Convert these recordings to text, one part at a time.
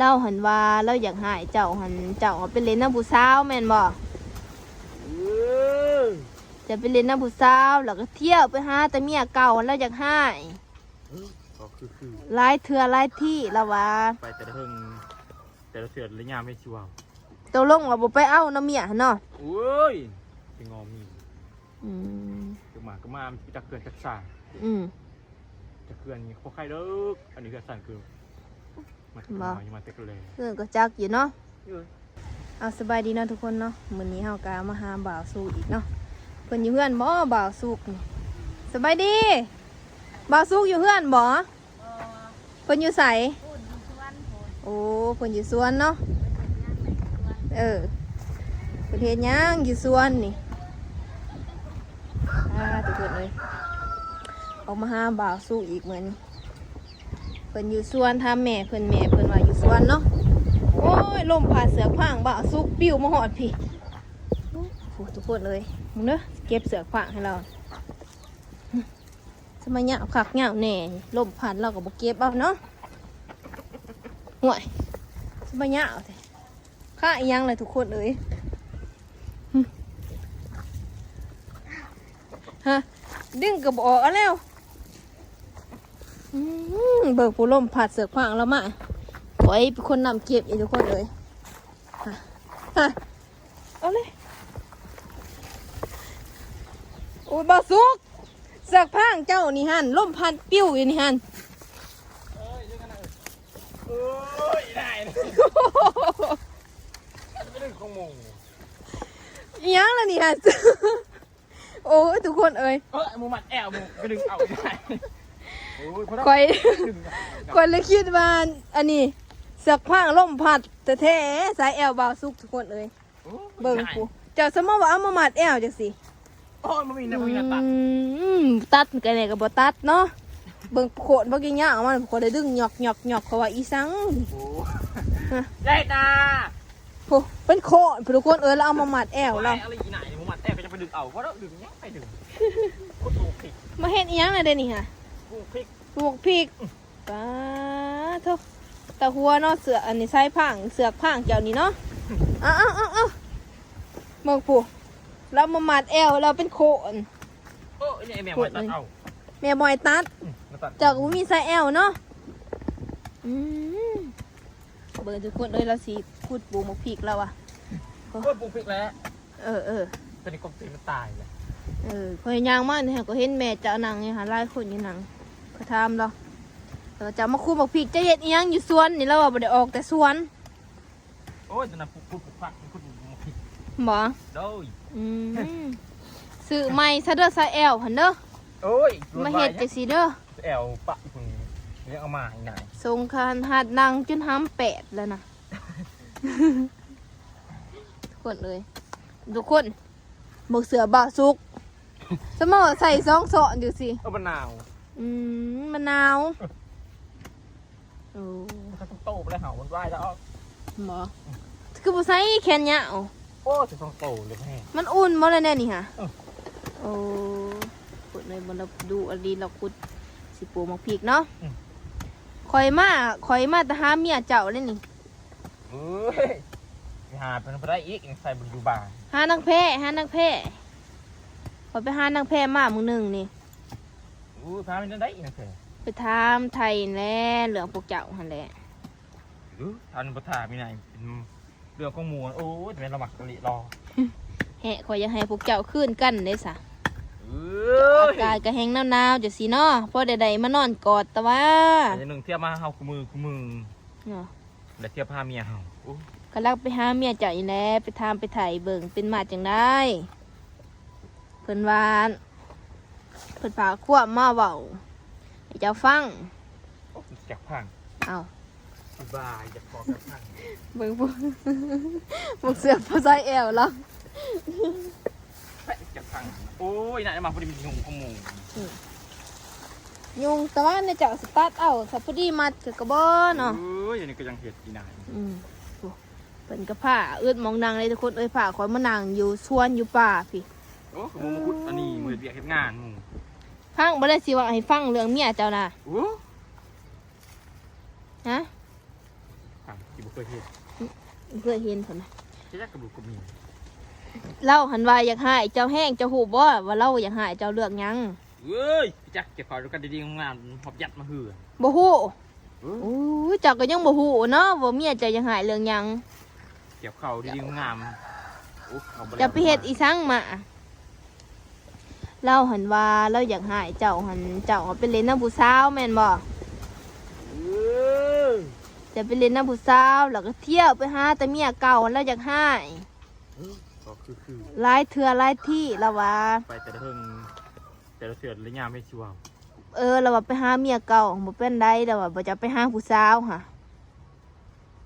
ລາວຫັ້ນວ່າລາວຢາກໃຫ້ເຈົ້າຫັ້ນ ເຈົ້າເອົາໄປຫຼິ້ນນຳຜູ້ສາວແມ່ນບໍ່? ເອີ ເຈົ້າໄປຫຼິ້ນນຳຜູ້ສາວ ແລ້ວກໍທ່ຽວໄປຫາແຕ່ເມຍເກົ່າ ລາວຢາກໃຫ້ ເອີ ກໍຄືໆ ຫຼາຍເທື່ອຫຼາຍທີລາວວ່າ ໄປແຕ່ລະເຫິງ ແຕ່ລະເທື່ອລະຍາມໃຫ້ຊິເວົ້າ ຕົກລົງວ່າບໍ່ໄປເອົານຳເມຍຫັ້ນເນາະ? ໂອ້ຍ ໄປງໍມີ ອືມ ຈັກມາກໍມາ ມັນຈັກເຮືອນຈັກຊານ ອືມ ຈັກເຮືອນນີ້ບໍ່ໃຄເດີ ອັນນີ້ເຮືອນຊານຄື ມາແຕ່ ບໍ່ ມາແຕ່ກະແລ ເອີ ກໍຈັກຢູ່ເນາະ ເອີ ເອົາ ສະບາຍດີເນາະທຸກຄົນເນາະ ມື້ນີ້ເຮົາກໍມາຫາບ່າວສຸກອີກເນາະ ເພິ່ນຢູ່ເຮືອນບໍ່ ບ່າວສຸກນີ້? ສະບາຍດີ ບ່າວສຸກຢູ່ເຮືອນບໍ່? ບໍ່ ເພິ່ນຢູ່ໃສ? ພຸ້ນ ຢູ່ສວນພຸ້ນ ໂອ້ ເພິ່ນຢູ່ສວນເນາະ ເພິ່ນເຮັດຫຍັງຢູ່ສວນ? ເອີ ເພິ່ນເຮັດຫຍັງຢູ່ສວນນີ້? ອ່າ ທຸກຄົນເອີຍ ອອກມາຫາບ່າວສຸກອີກມື້ນີ້ ເພິ່ນຢູ່ສວນ ຖາມແມ່ເພິ່ນ ແມ່ເພິ່ນວ່າຢູ່ສວນເນາະ ໂອ້ຍ ລົມພັດເຊືອກຟາງບ່າວສຸກປິວມາຮອດພີ້ ໂອ້ ທຸກຄົນເອີຍ ເບິ່ງເດີ ເກັບເຊືອກຟາງໃຫ້ລາວ ສະມາຍາວຄັກຍາວແນ່ ລົມພັດລາວກໍບໍ່ເກັບເອົາເນາະ ຫ້ວຍ ສະມາຍາວແທ້ ຄາອີ່ຫຍັງລະທຸກຄົນເອີຍ ຮະ ດຶງກໍບໍ່ອອກເອົາແລ້ວ ອືມ ເບິ່ງຜູ້ ລົມພັດເຊືອກຟາງລາວມາ ຂ້ອຍເປັນຄົນນຳເກັບອີກທຸກຄົນເອີຍ ຮະ ຮະ ເອົາເລີຍ ໂອ້ຍ ບ່າວສຸກ ເຊືອກຟາງເຈົ້ານີ້ຫັ້ນ ລົມພັດປິວຢູ່ນີ້ຫັ້ນ ໂອ້ຍ ໄດ້ ໄປດຶງຂອງໝູ່ ອີ່ຫຍັງລະນີ້ຫັ້ນ ໂອ້ຍ ທຸກຄົນເອີຍ ເອີ ໝູ່ມັດແອວ ໝູ່ກະດຶງເອົາໄດ້ ໂອ້ຍ ຂ້ອຍ ຂ້ອຍເລີຍຄິດວ່າ ອັນນີ້ ເຊືອກຟາງລົມພັດແທ້ໆ ສາຍແອວບ່າວສຸກ ທຸກຄົນເອີຍ ໂອ້ຍ ເບິ່ງ ໄດ້ ພຸ້ນ ເຈົ້າສະມມຸດວ່າເອົາມາມັດແອວຈັ່ງຊີ້ ໂອ້ຍ ບໍ່ມີແນວ ບໍ່ມີແນວຕັດ ອືມ ຕັດກໍແນ່ກໍບໍ່ຕັດເນາະ ເບິ່ງໂຄນບັກຍາວມັນ ຂ້ອຍໄດ້ດຶງຫຍອກໆໆ ເຂົາວ່າອີ່ສັງ ໂອ້ ຮະ ໄດ້ນາ ໂອ້ ເປັນໂຄນ ທຸກຄົນເອີຍ ລາວເອົາມາມັດແອວລາວ ອາໄລອີ່ໜ້ານີ້ ບໍ່ມັດແອວກໍຈະໄປດຶງເອົາ ບໍ່ໄດ້ດຶງຫຍັງ ໄປດຶງ ໂຄນປູກພິກ ມາເຮັດອີ່ຫຍັງລະເດນີ້ຫະ ປູກພິກ ປູກພິກ ປາໂທ ຕາຫົວເນາະ ເຊືອກ ອັນນີ້ ສາຍພາງ ເຊືອກພາງເຈົ້ານີ້ເນາະ ເອົາໆໆໆ ເບິ່ງພຸ້ນ ລາວມາມັດແອວລາວເປັນໂຄນ ໂອ້ຍ ນີ້ແມ່ໝອຍຕັດເອົາ ແມ່ໝອຍຕັດ ອືມ ມາຕັດ ເຈົ້າກໍບໍ່ມີສາຍແອວເນາະ ອືມ ເບິ່ງທຸກຄົນເອີຍ ລາວຊິຂຸດປູກໝາກພິກລາວວ່າ ໂອ້ຍ ປູກພິກແລ້ວ ເອີໆ ຕອນນີ້ກົບຕີນມັນຕາຍແລ້ວ ເອີ ຂ້ອຍຍ່າງມານີ້ ຂ້ອຍກໍເຫັນແມ່ເຈົ້ານັ່ງຢູ່ຫັ້ນ ຫຼາຍຄົນຢູ່ນັ່ງ ຂ້ອຍຖາມລາວ ແຕ່ວ່າເຈົ້າມາຂຸດໝາກພິກ ເຈົ້າເຮັດອີ່ຫຍັງຢູ່ສວນນີ້ ລາວວ່າບໍ່ໄດ້ອອກແຕ່ສວນ ໂອ້ຍ ຕອນນັ້ນຂຸດ ຂຸດຜັກ ຂຸດໝາກພິກ ບໍ່ ໂດຍ ອືມ ຊື້ໃໝ່ຊະເດີ ສາຍແອວຫັ້ນເດີ ໂອ້ຍ ມາເຮັດຈັ່ງຊີ້ເດີ ສາຍແອວປະພຸ້ນ ຍັງເອົາມາອີກນາຍ ສົງຄານຮັດນັ່ງຈົນຫຳແປດແລ້ວນະ ທຸກຄົນເອີຍ ທຸກຄົນ ເບິ່ງເສື້ອບ່າວສຸກ ສະເໝີໃສ່ສອງຊ້ອນຢູ່ຊີ້ ເອີ ມັນໜາວ ອືມ ມັນໜາວ ເອີ ໂອ້ ມັນຕ້ອງໂຕໄປແລ້ວ ຫາວມັນວາຍແລ້ວ ບໍ່ ຄືບໍ່ໃສ່ແຂນຍາວ ໂອ້ ໃສ່ສອງໂຕເລີຍແຮງ ມັນອຸ່ນບໍ່ລະແນວນີ້ຫະ ເອີ ໂອ້ ຂຸດໃນບ່ອນລາວ ດູອັນນີ້ລາວຂຸດ ຊິປູກໝາກພິກເນາະ ອືມ ຂ້ອຍມາ ຂ້ອຍມາແຕ່ຫາເມຍເຈົ້າເດ້ນີ້ ເອີຍ ຊິຫາເປັນໄປໄດ້ອີກ ໃສ່ບໍ່ຢູ່ບ້ານ ຫານາງແພ ຫານາງແພ ຂ້ອຍໄປຫານາງແພມາມື້ໜຶ່ງນີ້ ໂອ້ຍ ຖາມໄດ້ນາງແພ ໄປຖາມໄຖ່ແຫຼະ ເລື່ອງພວກເຈົ້າຫັ້ນແຫຼະ ເອີ ຖາມບໍ່ຖາມມີນາຍ ເປັນເລື່ອງຂອງໝູ່ ໂອ້ຍ ແມ່ນລະມັກກະລິລໍ ແຮະ ຂ້ອຍຢາກໃຫ້ພວກເຈົ້າຄືນກັນເດ້ສະ ເອີຍ ອາກາດກໍແຮ່ງໜາວໆຈັ່ງຊີ້ເນາະ ພໍໄດ້ ໄດ້ມານອນກອດຕາວ່າ ອັນໜຶ່ງທຽບມາຫາເຮົາຄູ່ມື້ ຄູ່ມື້ເນາະ ແລ້ວທຽບຫາເມຍເຮົາ ໂອ້ຍ ກຳລັງໄປຫາເມຍເຈົ້ານີ້ແຫຼະ ໄປຖາມໄປໄຖ່ເບິ່ງ ເປັນມາຈັ່ງໃດ ເພິ່ນວ່າ ເພິ່ນພາຄວາມມາເວົ້າໃຫ້ເຈົ້າຟັງ ໂອ້ ຈັກພັງ ເອົ້າ ສະບາຍ ຢາກຂໍຈັກພັງ ເບິ່ງ ພວກ ພວກເສື້ອພວກໃສ່ແອວລາວ ຈັກພັງ ໂອ້ຍ ໜ້າຈະມາພໍດີ ຍຸງຂະໂມງ ອືມ ຍຸງ ແຕ່ວ່າໃນເຈົ້າສະຕັດເອົາ ສະພໍດີມັດກໍ ກໍບໍ່ເນາະ ໂອ້ຍ ອັນນີ້ກໍຍັງເຮັດອີ່ນາຍ ອືມ ໂອ້ ເພິ່ນກໍພາອຶດໝ່ອງນັ່ງເລີຍທຸກຄົນເອີຍ ພາຂ້ອຍມານັ່ງຢູ່ສວນຢູ່ປ່າພີ້ ໂອ້ ກໍບໍ່ມາຂຸດອັນນີ້ ມາເຮັດວຽກເຮັດງານໝູ່ ຟັງບໍ່ໄດ້ ຊິເວົ້າໃຫ້ຟັງເລື່ອງເມຍເຈົ້ານະ ໂອ້ ຮະ ທີ່ບໍ່ເຄີຍເຫັນ ບໍ່ເຄີຍເຫັນພຸ້ນນະ. ຈັກກະບໍ່ກະມີ ລາວຫັ້ນວ່າຢາກຮ້າຍເຈົ້າແຮງ ເຈົ້າຮູ້ບໍ່ວ່າລາວຢາກຮ້າຍເຈົ້າເລື່ອງຫຍັງ? ເອີຍ ຈັກ ກ່ຽວເຂົ້າກັນດີໆງາມໆ ຫອບຍັດມາເຮືອນ ບໍ່ຮູ້. ເອີ ໂອ້ຍ ເຈົ້າກໍຍັງບໍ່ຮູ້ເນາະວ່າເມຍເຈົ້າຢາກຮ້າຍເລື່ອງຫຍັງ. ກ່ຽວເຂົ້າດີໆງາມໆ ໂອ້ ເຂົ້າບໍ່ແລ້ວ ເຈົ້າໄປເຮັດອີ່ສັງມາ? ລາວຫັ້ນວ່າລາວຢາກຮ້າຍເຈົ້າຫັ້ນ ເຈົ້າເອົາໄປຫຼິ້ນນຳຜູ້ສາວແມ່ນບໍ່? ເອີ ເຈົ້າໄປຫຼິ້ນນຳຜູ້ສາວ ແລ້ວກໍທ່ຽວໄປຫາແຕ່ເມຍເກົ່າ ລາວຢາກຮ້າຍ. ເອີ ກໍຄືໆ ຫຼາຍເທື່ອຫຼາຍທີລາວວ່າ ໄປແຕ່ລະເຫິງ ແຕ່ລະເທື່ອລະຍາມໃຫ້ຊິເວົ້າ. ເອີ ລາວວ່າໄປຫາເມຍເກົ່າ ບໍ່ເປັນໃດ ລາວວ່າບໍ່ຈະໄປຫາຜູ້ສາວຫະ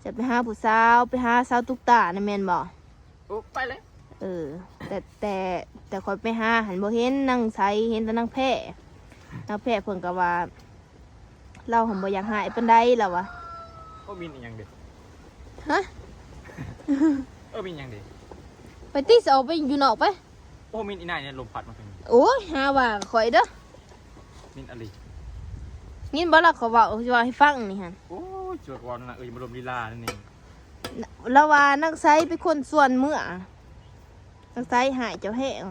ຈະໄປຫາຜູ້ສາວ ໄປຫາສາວຕຸກຕານະແມ່ນບໍ່? ໂອ້ ໄປເລີຍ. ເອີ ແຕ່ ແຕ່ ແຕ່ຂ້ອຍໄປຫາຫັ້ນບໍ່ເຫັນນາງໃສ ເຫັນແຕ່ນາງແພ. ນາງແພເພິ່ນກໍວ່າ ລາວຫັ້ນບໍ່ຢາກຮ້າຍປານໃດລາວວ່າ. ໂອ້ ມິນອີ່ຫຍັງເດ? ຮະ? ເອີ ມິນຫຍັງເດ? ໄປຕິ ຊິອອກໄປຢູ່ນອກໄປ. ໂອ້ ມິນອີ່ນາຍນີ້ ລົມພັດມາທາງນີ້. ໂອ້ຍ ຫາວ່າຂ້ອຍເດີ ມິນອາລີ. ຍິນບໍ່ລະ ເຂົາເວົ້າ ຊິເວົ້າໃຫ້ຟັງນີ້ຫັ້ນ. ໂອ້ຍ ຈວກເວົ້ານະ ເອີຍ ມາລົມລີລານີ້. ລາວວ່ານາງໃສເປັນຄົນຊວນເມືອ ນາງໃສຮ້າຍເຈົ້າແຮງ.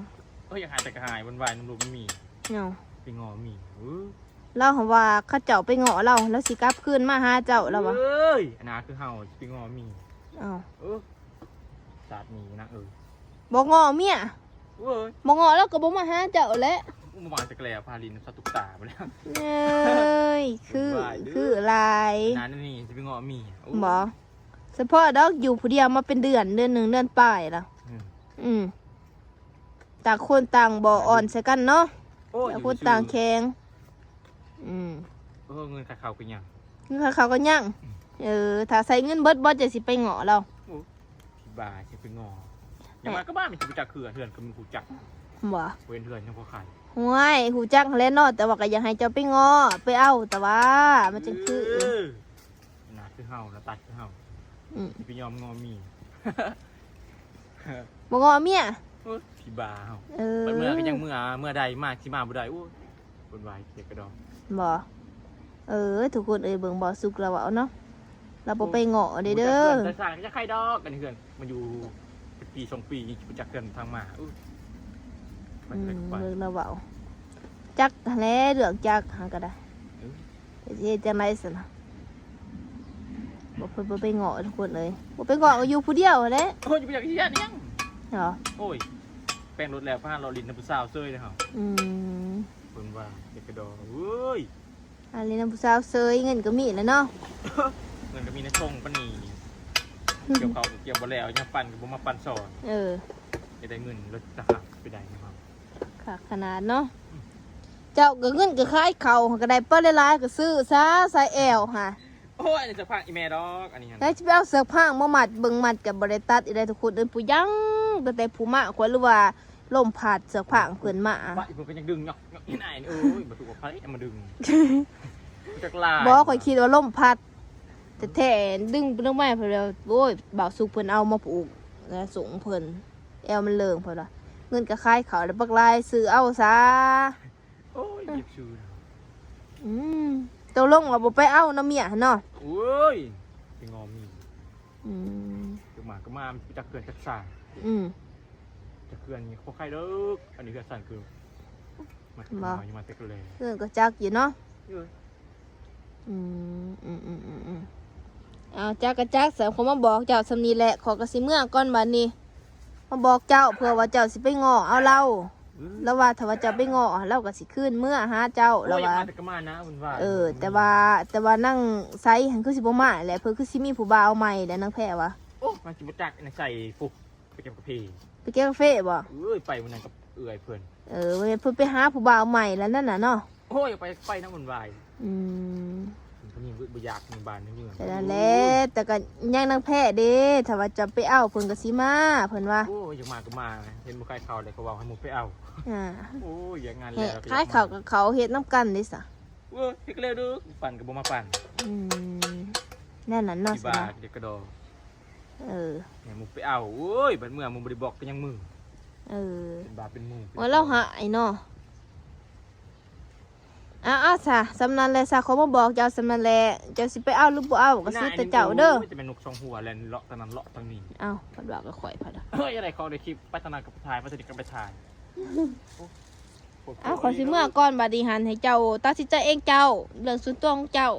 ເອີຍ ຢາກຮ້າຍແຕ່ກໍຮ້າຍ ວຸ້ນວາຍນຳລູກມີເນາະ ໄປງໍມີ. ເອີ ລາວຫັ້ນວ່າເຂົາເຈົ້າໄປງໍລາວ ລາວຊິກັບຄືນມາຫາເຈົ້າລາວວ່າ. ເອີຍ ອັນນາຄືເຮົາຊິໄປງໍມີ. ອ້າວ ເອີ ຊາດນີ້ນາເອີຍ ບໍ່ງໍເມຍ. ເອີຍ ບໍ່ງໍລາວກໍບໍ່ມາຫາເຈົ້າແຫຼະ. ບໍ່ມາຈັກແລ້ວ ພາຫຼິ້ນນຳສາວຕຸກຕາໄປແລ້ວ. ເອີຍ ຄື ຄືຫຼາຍ ອັນນານີ້ຊິໄປງໍເມຍ. ໂອ້ ບໍ່ ສະເພາະດອກ ຢູ່ຜູ້ດຽວມາເປັນເດືອນ ເດືອນໜຶ່ງເດືອນປາຍລະ. ອືມ ອືມ ຕ່າງຄົນຕ່າງບໍ່ອ່ອນໃສ່ກັນເນາະ. ໂອ້ຍ ຕ່າງຄົນຕ່າງແຂງ. ອືມ ເອີ ເງິນຄ່າເຂົ້າກໍຍັງ ເງິນຄ່າເຂົ້າກໍຍັງ. ອືມ ເອີ ຖ້າໃຊ້ເງິນເບິດບໍ່ ຈະຊິໄປງໍລາວ. ໂອ້ ຊິບ້າ ຊິໄປງໍ ຢ່າມາກໍບ້າ ມັນຊິຮູ້ຈັກເຮືອນ ເຮືອນກໍບໍ່ຮູ້ຈັກ. ບໍ່ ເຫັນເຮືອນຍັງພໍຂາຍ. ຫ້ວຍ ຮູ້ຈັກຫັ້ນແຫຼະເນາະ ແຕ່ວ່າກໍຢາກໃຫ້ເຈົ້າໄປງໍ ໄປເອົາ ແຕ່ວ່າມັນຈັ່ງຄື. ເອີ ໜ້າຄືເຮົາ ໜ້າຕາຄືເຮົາ. ອືມ ຊິໄປຍອມງໍເມຍ ບໍ່ງໍເມຍ. ໂອ້ຍ ຜີບ້າເຮົາ. ເອີ ບັດເມື່ອກໍຍັງເມື່ອ ເມື່ອໃດມາ ຊິມາບໍ່ໄດ້. ໂອ້ຍ ເພິ່ນວ່າເຈັບກະດອງ. ບໍ່ ເອີ ທຸກຄົນເອີຍ ເບິ່ງບ່າວສຸກລາວເວົ້າເນາະ ລາວບໍ່ໄປງໍເດ້. ເອີ ບໍ່ຈັກເຮືອນ ແຕ່ສ້າງຈະໄຄດອກ ອັນນີ້ເຮືອນ ມັນຢູ່ເປັນປີສອງປີ ຍັງຊິບໍ່ຈັກເຮືອນທາງມາ. ເອີ ອືມ ເບິ່ງລາວເວົ້າ ຈັກຫັ້ນແຫຼະ ເລື່ອງຈັກຫັ້ນກໍໄດ້. ເອີ ເຮັດຈັ່ງໃດຊັ້ນນະ ບໍ່ ເພິ່ນບໍ່ໄປງໍ ທຸກຄົນເອີຍ ບໍ່ໄປງໍກໍຢູ່ຜູ້ດຽວຫັ້ນແຫຼະ. ໂອ້ຍ ບໍ່ຢາກເຮັດຫຍັງເນາະ. ໂອ້ຍ ແປງລົດແລ້ວ ພາເລາະຫຼິ້ນນຳຜູ້ສາວເຊີຍເດ້ເຮົາ. ອືມ ເພິ່ນວ່າເຈັບກະດອງ. ເອີຍ ອັນນີ້ນຳຜູ້ສາວເຊີຍ ເງິນກໍມີແລ້ວເນາະ ເງິນກໍມີໃນຖົງປານນີ້. ກ່ຽວເຂົ້າກໍກ່ຽວບໍ່ແລ້ວ ຍາມປັ່ນກໍບໍ່ມາປັ່ນສອນ. ເອີ ຈະໄດ້ເງິນລົດຕະຫາກໄປໄດ້ນຳເຮົາ. ຄັກຂະໜາດເນາະ. ອືມ ເຈົ້າກໍເງິນກໍຂາຍເຂົ້າ ກໍໄດ້ປະຫຼາຍໆ ກໍຊື້ຊະ ສາຍແອວຫະ. ໂອ້ຍ ອັນນີ້ເສື້ອຜ້າອີ່ແມ່ດອກ ອັນນີ້ຫັ້ນ. ແລ້ວຊິໄປເອົາເສື້ອຜ້າມາມັດ ເບິ່ງມັດກໍບໍ່ໄດ້ຕັດອີກແລ້ວ ທຸກຄົນເອີຍ. ຜູ້ຍັງ ຕັ້ງແຕ່ຜູ້ມາຂວັນ ຫຼືວ່າລົມພັດເສື້ອຜ້າເພິ່ນມາ. ປະອີ່ເພິ່ນກໍຍັງດຶງຍອກໆ ອີ່ນາຍ. ໂອ້ຍ ບໍ່ຖືກວ່າໃຜເອົາມາດຶງ ຈັກລາຍ. ບໍ່ ຂ້ອຍຄິດວ່າລົມພັດແທ້ໆ ດຶງໄປດຶງມາ ເພິ່ນວ່າ ໂອ້ຍ ບ່າວສຸກເພິ່ນເອົາມາຜູກ ແລ້ວສົ່ງເພິ່ນ ແອວມັນເລີງ ເພິ່ນວ່າ. ເງິນກໍຂາຍເຂົ້າແລ້ວ ບັກຫຼາຍ ຊື້ເອົາຊະ. ໂອ້ຍ ເຈັບຊື່. ອືມ ຕົກລົງວ່າບໍ່ໄປເອົານຳເມຍຫັ້ນເນາະ. ໂອ້ຍ ໄປງໍມີ. ອືມ ຈັກມາກໍມາ ມັນຊິໄປຈັກເຮືອນຈັກຊານ. ອືມ ຈັກເຮືອນນີ້ບໍ່ໃຄເດີ ອັນນີ້ເຮືອນຊັ້ນຄື ມາແຕ່ ມາແຕ່ກະແລ ເຮືອນກໍຈັກຢູ່ເນາະ. ເອີ ອືມ ອືມ ເອົາ ຈັກກໍຈັກ ສາວ ຂ້ອຍມາບອກເຈົ້າສ່ຳນີ້ແຫຼະ ຂ້ອຍກໍຊິເມືອກ່ອນບາດນີ້. ມາບອກເຈົ້າ ເພື່ອວ່າເຈົ້າຊິໄປງໍເອົາລາວ. ອືມ ລາວວ່າຖ້າວ່າເຈົ້າໄປງໍ ລາວກໍຊິຄືນເມືອຫາເຈົ້າ. ໂອ້ຍ ລາວວ່າ ມາແຕ່ກໍມານະ ເພິ່ນວ່າ. ເອີ ແຕ່ວ່າ ແຕ່ວ່ານາງໃສຫັ້ນຄືຊິບໍ່ມາແຫຼະ ເພິ່ນຄືຊິມີຜູ້ບ່າວໃໝ່ແຫຼະ ນາງແພວ່າ. ໂອ້ຍ ມາຊິບໍ່ຈັກນາງໃສພຸ້ນ ໄປເກັບກາເຟ. ໄປເກັບກາເຟບໍ່? ເອີຍ ໄປມື້ນັ້ນກັບເອື້ອຍເພິ່ນ. ເອີ ເພິ່ນໄປຫາຜູ້ບ່າວໃໝ່ແລ້ວນັ້ນນະເນາະ. ໂອ້ຍ ໄປ ໄປນຳເພິ່ນວ່າ. ອືມ ຜູ້ຍິງບໍ່ຢາກໃນບ້ານໃນເມືອງ. ແຕ່ນັ້ນແຫຼະ ແຕ່ກໍຍັງນາງແພເດ້ ຖ້າວ່າຈະໄປເອົາເພິ່ນກໍຊິມາ ເພິ່ນວ່າ. ໂອ້ຍ ຢາກມາກໍມາ ເຫັນບໍ່ຂາຍເຂົ້າແລ້ວກໍເວົ້າໃຫ້ໝູ່ໄປເອົາ. ອ່າ ໂອ້ຍ ຢາກງານແລ້ວ ຂາຍເຂົ້າກັບເຂົາເຮັດນຳກັນເດ້ຊະ. ໂອ້ຍ ເຮັດແລ້ວເດີ ປັ່ນກໍບໍ່ມາປັ່ນ. ອືມ ແນວນັ້ນເນາະ ຊິວ່າເດັກກະດໍ. ເອີ ໃຫ້ໝູ່ໄປເອົາ. ໂອ້ຍ ບັດເມື່ອໝູ່ບໍ່ໄດ້ບອກກໍຍັງມື. ເອີ ເປັນບາເປັນໝູ່. ໂອ້ຍ ລາວຮ້າຍເນາະ. ເອົາ ເອົາຊະ ສ່ຳນັ້ນແຫຼະຊະ ຂໍມາບອກເຈົ້າສ່ຳນັ້ນແຫຼະ ເຈົ້າຊິໄປເອົາຫຼືບໍ່ເອົາກໍສຸດແຕ່ເຈົ້າເດີ. ໂອ້ຍ ຈະແມ່ນນົກສອງຫົວແລ່ນເລາະທາງນັ້ນເລາະທາງນີ້. ເອົາ ເພິ່ນວ່າກໍຂ້ອຍພະດະ. ເຮີ້ຍ ຢາກໄດ້ຂອງໄດ້ຄລິບ ໄປທາງນັ້ນກໍໄປຖ່າຍ ໄປທາງນີ້ກໍໄປຖ່າຍ. ເອົາ ຂ້ອຍຊິເມືອກ່ອນບາດນີ້ຫັ້ນ ໃຫ້ເຈົ້າຕັດສິນໃຈເອງເຈົ້າ ເລື່ອງສ່ວນຕົວຂອງເຈົ້າ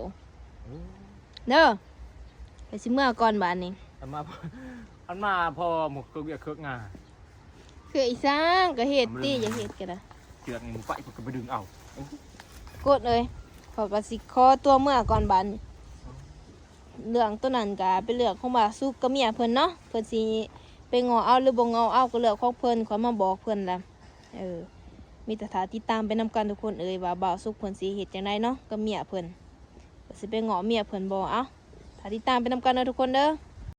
ເອີ ເດີ. ຂ້ອຍຊິເມືອກ່ອນບາດນີ້. ອັນມາ ອັນມາພໍໝົດເຄື່ອງວຽກເຄື່ອງງານ. ເພື່ອອີ່ຫຍັງກໍເຮັດຕິ ຢາກເຮັດກໍໄດ້. ເຊືອກນີ້ບໍ່ໄປ ເພິ່ນກໍໄປດຶງເອົາ. ກົດເອີຍ ຂ້ອຍກໍຊິຂໍຕົວເມືອກ່ອນບາດນີ້. ເລື່ອງໂຕນັ້ນກໍເປັນເລື່ອງຂອງບ່າວສຸກກັບເມຍເພິ່ນເນາະ ເພິ່ນຊິໄປງໍ້ເອົາຫຼືບໍ່ງໍ້ເອົາກໍເລື່ອງຂອງເພິ່ນ ຂ້ອຍມາບອກເພິ່ນລະ. ເອີ ມີແຕ່ຖ້າຕິດຕາມໄປນຳກັນທຸກຄົນເອີຍ ວ່າບ່າວສຸກເພິ່ນຊິເຮັດຈັ່ງໃດເນາະກັບເມຍເພິ່ນ ເພິ່ນຊິໄປງໍ້ເມຍເພິ່ນບໍ່. ເອົາ ຖ້າຕິດຕາມໄປນຳກັນເດີທຸກຄົນເດີ.